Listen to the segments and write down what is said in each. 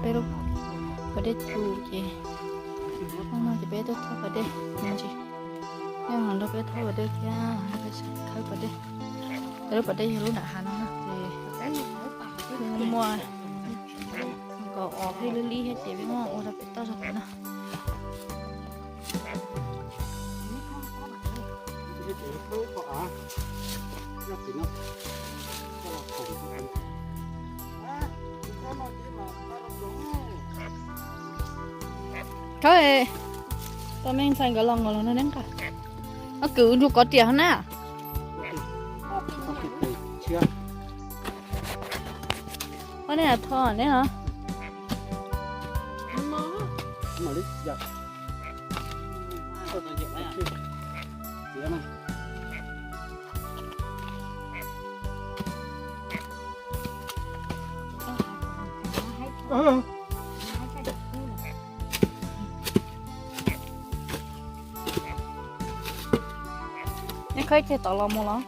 Peb lub pas dej tu ces, hnub no ces peb tuaj thauj pas dej no ces, nej los nrog peb thauj pas dej thiab, peb khawb pas dej. Peb lub pas dej yog lub nram hav no na ces muaj kaum ob phij lib lib thiab ces peb muab ua rau pem toj zog tim no. Khawb, tus me ntxhais nkawd los nkaus los no ne, koj kwv nrug kov riam hov na. Ua nej tho ne ho. Nej khawb ceg tod los mus los?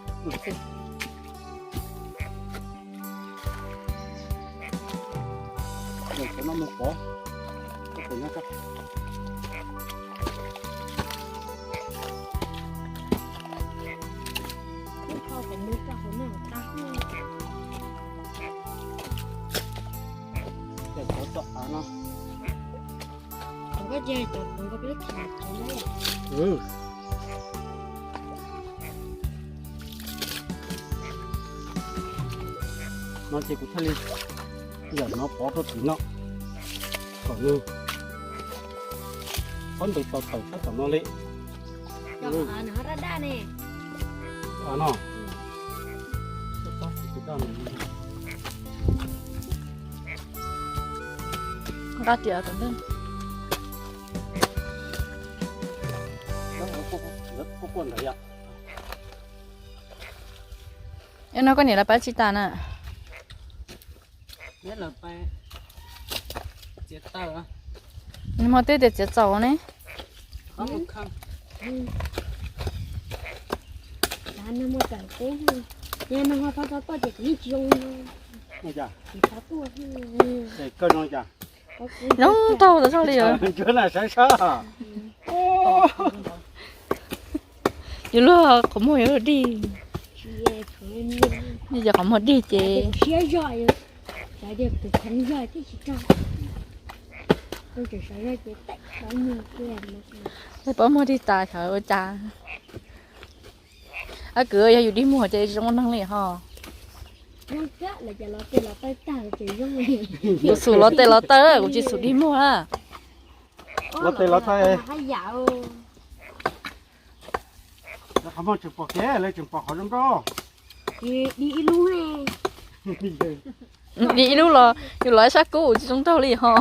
No ces kuv thiaj li yam no pov rau tim no kom nws qhov ntawd tau tawm sab tom no li. No. Nqa tias tom ntej. Es no koj niam lawv pab tsis tas na. Nws hmo twb tias txiav txaus ne. Zoo nraug tas zog li os. Yus luag qhov muag yuav dig. Yus qhov muag dig ces. Pab muag dig tas xyov ua cas. Ab kwv, yog yus dig muag ces tsis zoo neeg li ho. Tus xum los tes los taw, kuv tsis xum dig muag na. Los tes los taw. Qhov muag tseem pom kev, lawv tseem pom qhov zoo nkauj. Dig ib lub los yus los ib sab kub tsis zoo nraug li ho.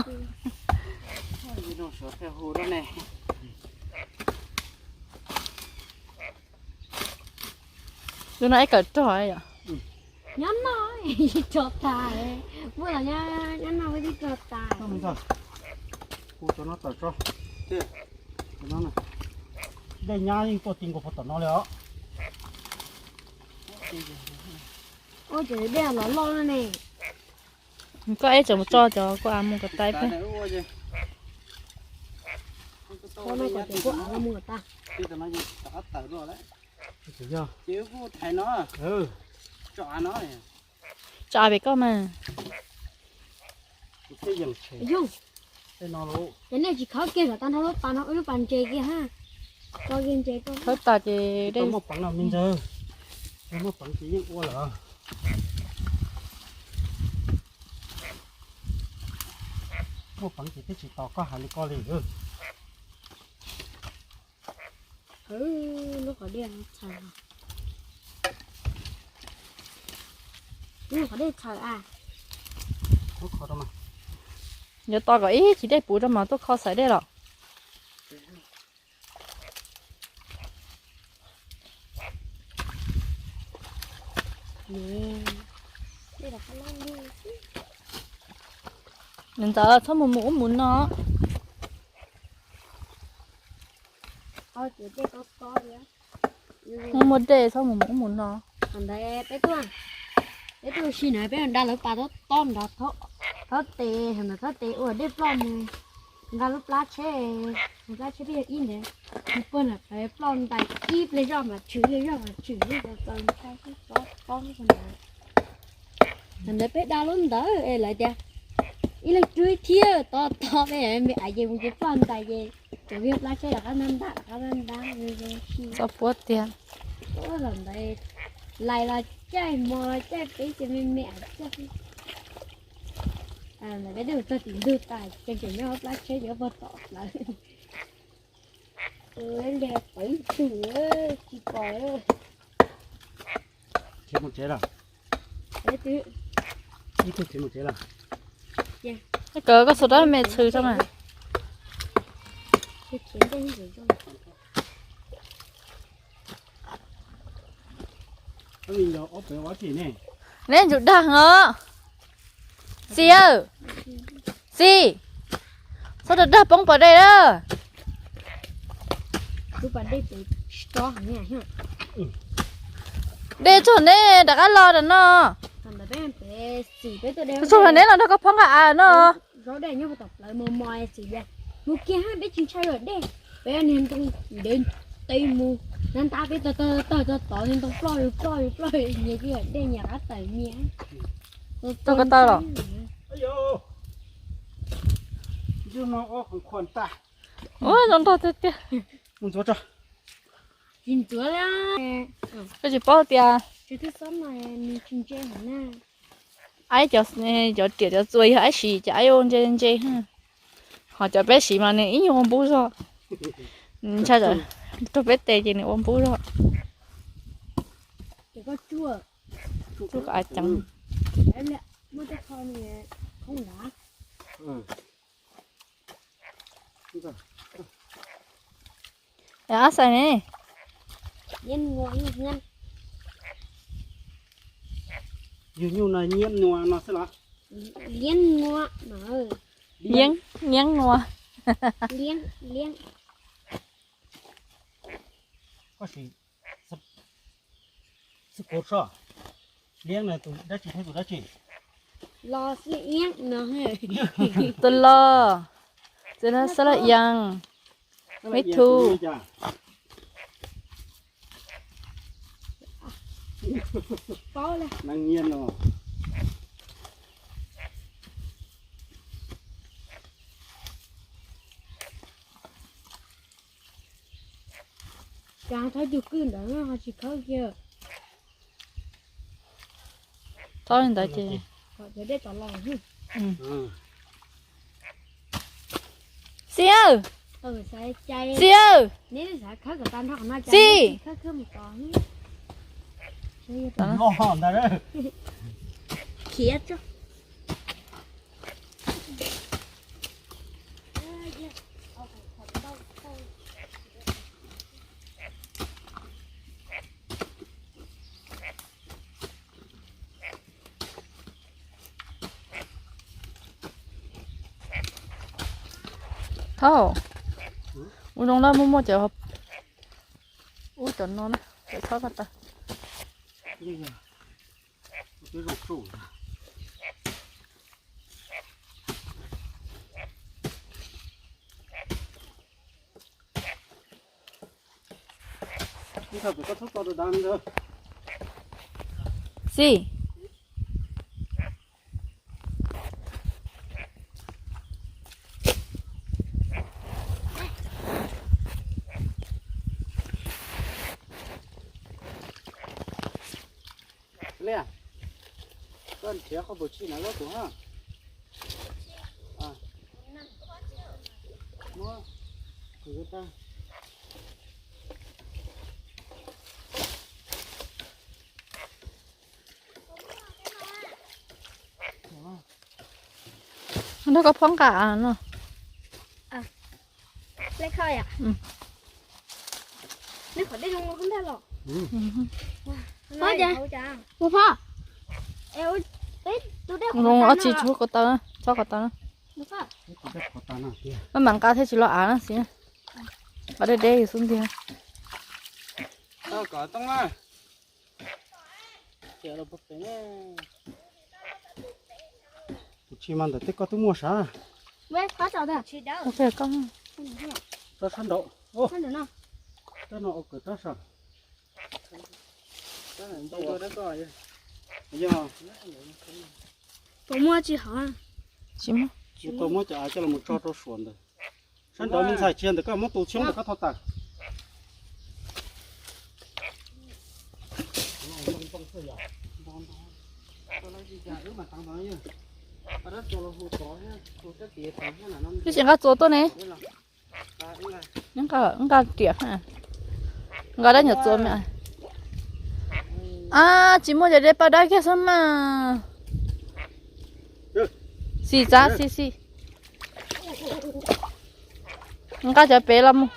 Lub no ib kawm rog yom. Nyob no tsis rog tas, muaj los nyob no twb rog tas. Kuv cov no tawm tso. Dej nyab yeej tuaj ti nkaus puag tom no li os. Ua ces dej los loj ne. Koj ib tseem mus tso cov kua av mus kom tav peb. Tso av pem koj mas. Yog, ces nej tsis khawb kiag kom tag nrho lub pas no, lub pas ntses kiag ha. Khawb tas ces dej muaj peev no me ntxawg. Muaj peev ces yeej ua lawm. Muaj peev ces twb tsis tos koj hais li ko li. Lub qhov dej txhaws, lub qhov dej txhaws a. Yuav tos kom ib chim dej puv rau mas tuaj kho xaiv dej los. Nws ntawd txhob mus mus ub mus no. Muaj muaj dej txhob mus mus ub mus no. Peb tuaj, peb tuaj si na peb da lawv pas tob tob nrad thaub. Txhob tes, txhob tes ua dej ploj mus. Nqa lub plab tsheb, plab tsheb peb yog ib ntawd, mus puag nram plawv ploj ntais ib pliag zoj mas tshwm, ib pliag zoj mas tshwm, ib pliag txaus ntshai xwb, txhob pob ntawd. Thaum ntawd peb da lub ntawd es lawv tias ib leeg rub ib thiab tod tod peb me me es ces mus ces ploj ntais ces tsuas yog plab tsheb rov qab ntab ntab rov qab ntab ntab zoo zoo si. Txhob puab tiag. Puab los ntawd, lais los caij, hmo los caij, peb ces me me es caij. Ntawd peb twb mus txog tim ntug tas, tseem tseem nyob plab tsheb ces puag tom lawm. Ua li pawv tug tsis pom. Khiav mus tsev lawm. Ib tug khiav mus tsev lawm. Kawg koj xuas rab me txhw rau mas. Neb ntsum dag os. Xi aw, Xi, txhob rau dag poob pas dej lawm. Dej tsuag neb rov qab los rau no. Tsuag neb los nrog koj phob nqa av no. Mus kiag hab peb tsis ntshai lawm dej, peb niag ntoo ntev ntev mus, ntab ntab peb tawg tawg tawg tawg tod niag ntoo ploj ploj ploj nyias tsis yog dej nyias qab tawm nyias. Tau ko taw los. Ua zoo nrog tiag tiag. Tsis ntxuav, koj tsis paub tias aib cov, cov riam cov txuas yog aib siv ces aib ua ntse ntse, ho cov peb siv mas nws ib nyuag ua npub zog. Ntshai rau peb tes ces nws ua npub zog. Tsuj kom av ceev. Ab xais ne. Yug nyuj no nyiab nua no xwb los? Liab nua. Liab, liab nua. Koj sim xub pov soj, liab no tus dab tsi thiab tus dab tsi? Los xwb iab no. Tus los, xwb los iab, me thu. Neeg nyiam no. Cas thawb cug kwj ntawd ho tsis khawb kiag. Thawb li ntawd ces. Xi aw, Xi aw, Xi, khiav tso. Thauj, ua zoo na, muaj muaj cov ub cov no na, cov txhob ko taw. Xi. Koj nrhiav qhov pum tsi na lub tus ha. Nrog koj phob nqa no. Ua phob. Zoo los tsis txhob ko taw, txhob ko taw. Maj mam nqa thiaj tsis los av no xwb. Qhov deb deb xwb ntiag. Tus Tsis mas ntawm tej koj twb muaj sav. Rab sab nraud. Rab no ua kawm rab sav. Puas muaj tsis hov? Tsis muaj. Tau muab cov av coj los tso rau suam ntawd. Sab nraud me ntxhais, tsis yog ntawm koj, muab tus tshoob ntawm koj thau tawm. Twb tsis nqa txuas tuaj ne. Nqa riam, nqa dab nyuam txuas me. Ab, tsis muaj cov dej paj dab kiag xwb mas. Xis txav xis xis. Nqa cov pem los mus.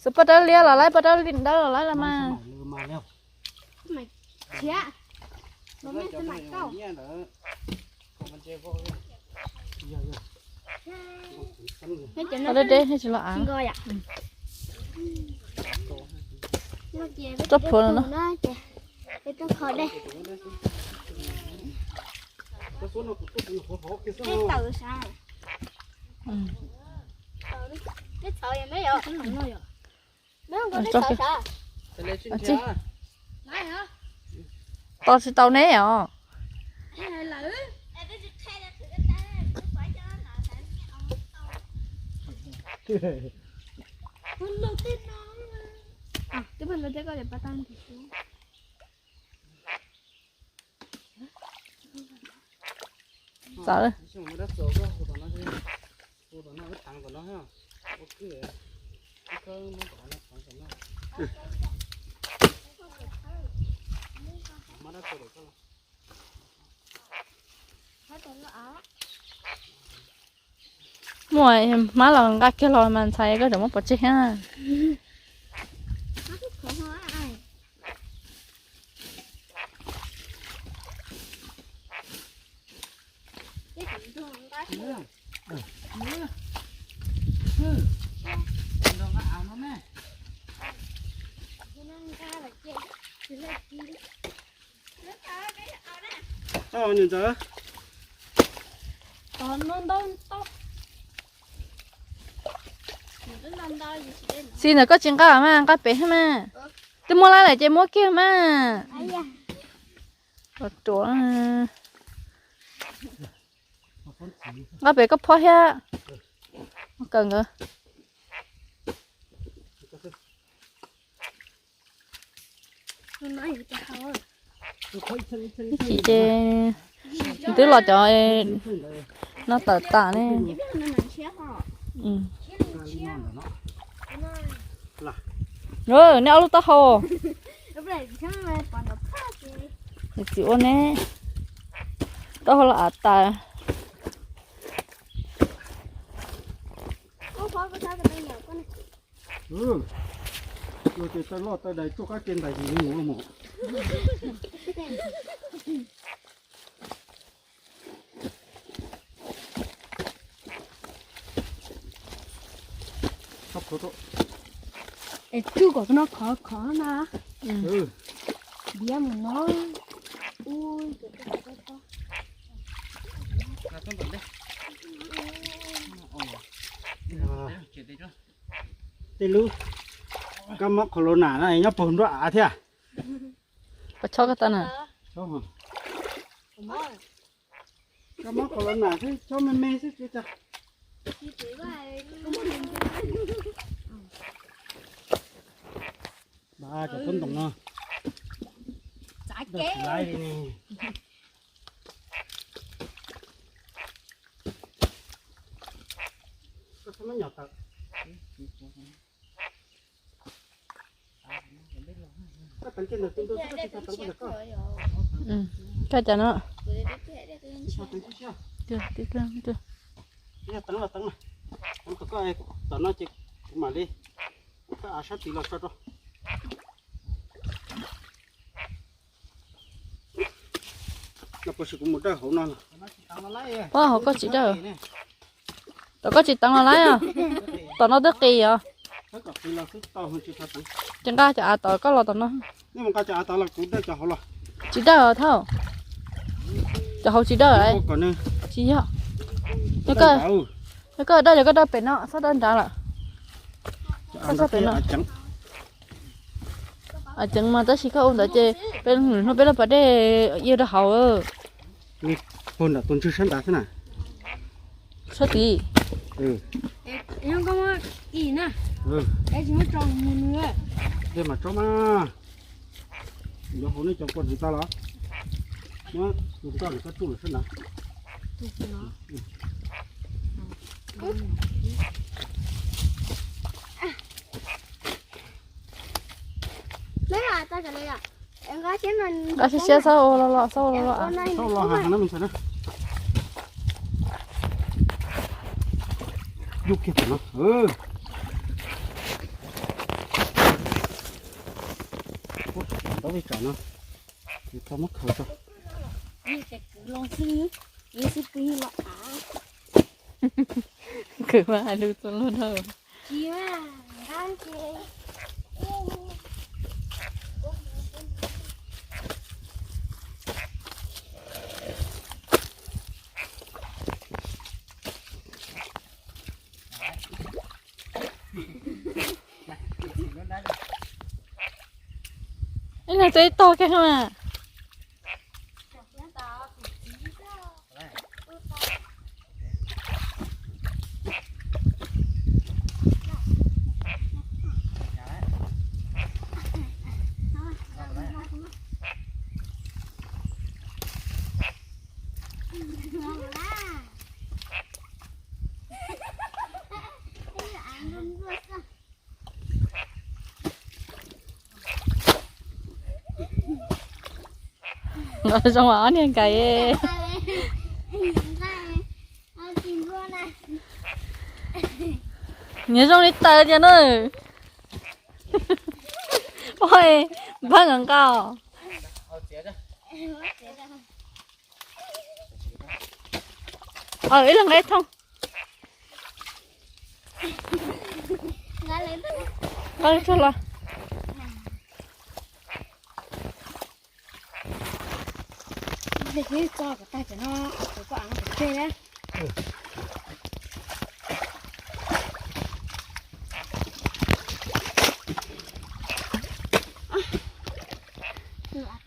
Xwb paj dab liab los laib, paj dab dawb los laib los mas. Deb deb tsis los av. Tsob plhuav no. Tos tsis tau neb os. Txawm. Muaj hmab los nqa kiag los mas ntxhais koj tseem muab pov tseg thiab. Xis ntawm koj tsis nqa mas nqa pem thiab mas. Twb muab laib lawm ces muab kiag mas. Ruam. Nqa pem koj phob thiab. Kawm nkawd. Ib chim ces twb los cov no tawm tas ne. Nej ob lub taub hau. Txiv ua ne. Taub hau los av tas. Los ces taw loj taw dais tuaj qab ke ntais mus mus. Es tsuj kom no khov khov na. Diav mus no. Tej lub kab mob corona no nyob puag nruab av thiab. Koj chob koj tau na. Kab mob corona xwb, chob me me xwb. Cov tub ntoo no. Koj cas no. Tom no ces kuv mam li koj av sab tid los tso rau. Pob hauv koj tsis dawj. Tom koj tsis teev los laib os. Tom no twb qis os. Ces nqa cov av tom koj los tom no. Nqa cov av tod los kuv dawj cov hauv los. Tsis dawj os Thauj. Cov hauv tsis dawj. Tsis yog. Yog koj dawj yog koj dawj pem no, txhob dawj nrad lawm. Txhob pem no. Ceev mas tab sis koj ua ntawd ces peb hnub peb laj pas dej yog rau hauv. Puag nram tus ntswg sab nrad xwb na. Sab tid. Dej mas tsob mas. Yuav hauv nej cov kua tsis tau los? Muab tus toj lwm koj tsuj lawm sab nrad. Nqa siab siab, txhob ua los los, txhob ua los los. Txhob los heev na me ntxhais na. Yug kiag tam no. Tau li tsam no, tau muab khaws tso. Kwv mas hais lus txog luag dhau. Ib leeg txawj tog kiag mas. Zoo mas ob niag nkais. Nyias zoo li taws tiag na. Oj, npawg nqa nqa. Ib leeg nqa ib thooj. Nqa los.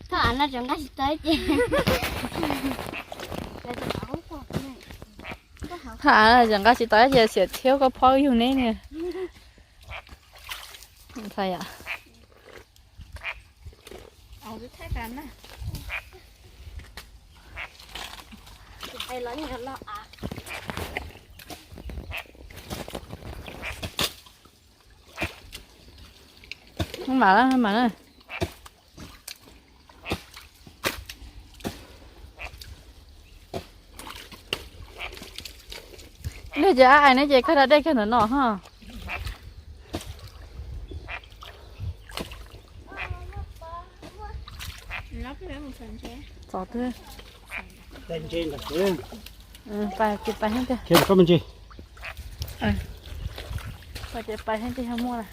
Thaj av no tseem nqa tsis tau ces, thaj av no tseem nqa tsis tau ces xiam thiab koj phob yug neb niag. Maj mam na, maj mam na. Nej ces ab ais ne ces koj da dej kiag ntawm no ho. Txov twg. Pais ces pais heev tiag. Pais ces pais heev tiag yog muaj na.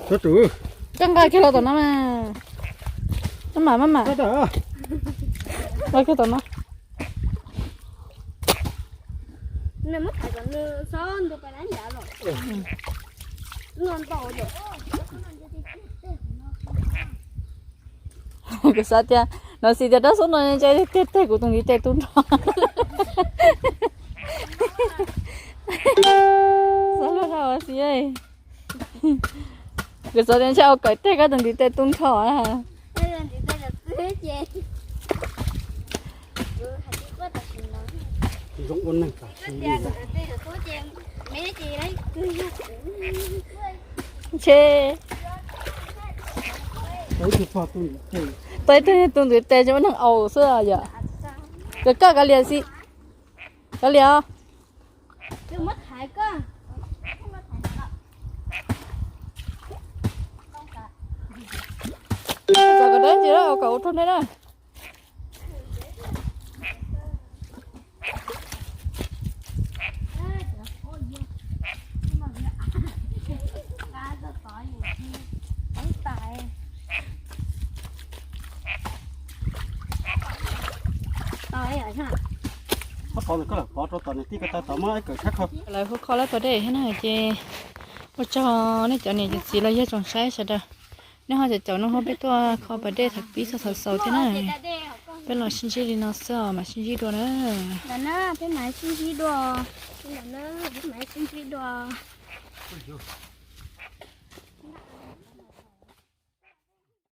Koj nqa kiag los tom no mas. Maj mam, maj mam. Nqa kiag tom no. Kuv xav tias, no xis tias rab xub no ntshai tiag tiag kuv tus ntiv tes tu nrho. Xav luag dhau xis. Kuv xav tias ntshai ua kawm teg koj tus ntiv tes tu nrho na. Ntshe tau ib tug tu ntiv tes ces muab neeg aus xwb yom. Koj, koj kav liam xis, kav liam os. Txav kom dawb ntsis, kom ua rau neb na. Lawv hu kho lawv pas dej thiab na ces ua tsaug nej cov niam cov txiv los yog tsoom saib sawv daws. Nej ho caum caum no ho peb tuaj kho pas dej tham pib txog thaum xaus thiab na. Peb los sib ntsib li no xwb os, mam sib ntsib dua na. Peb mam sib ntsib dua. Peb mam sib ntsib dua.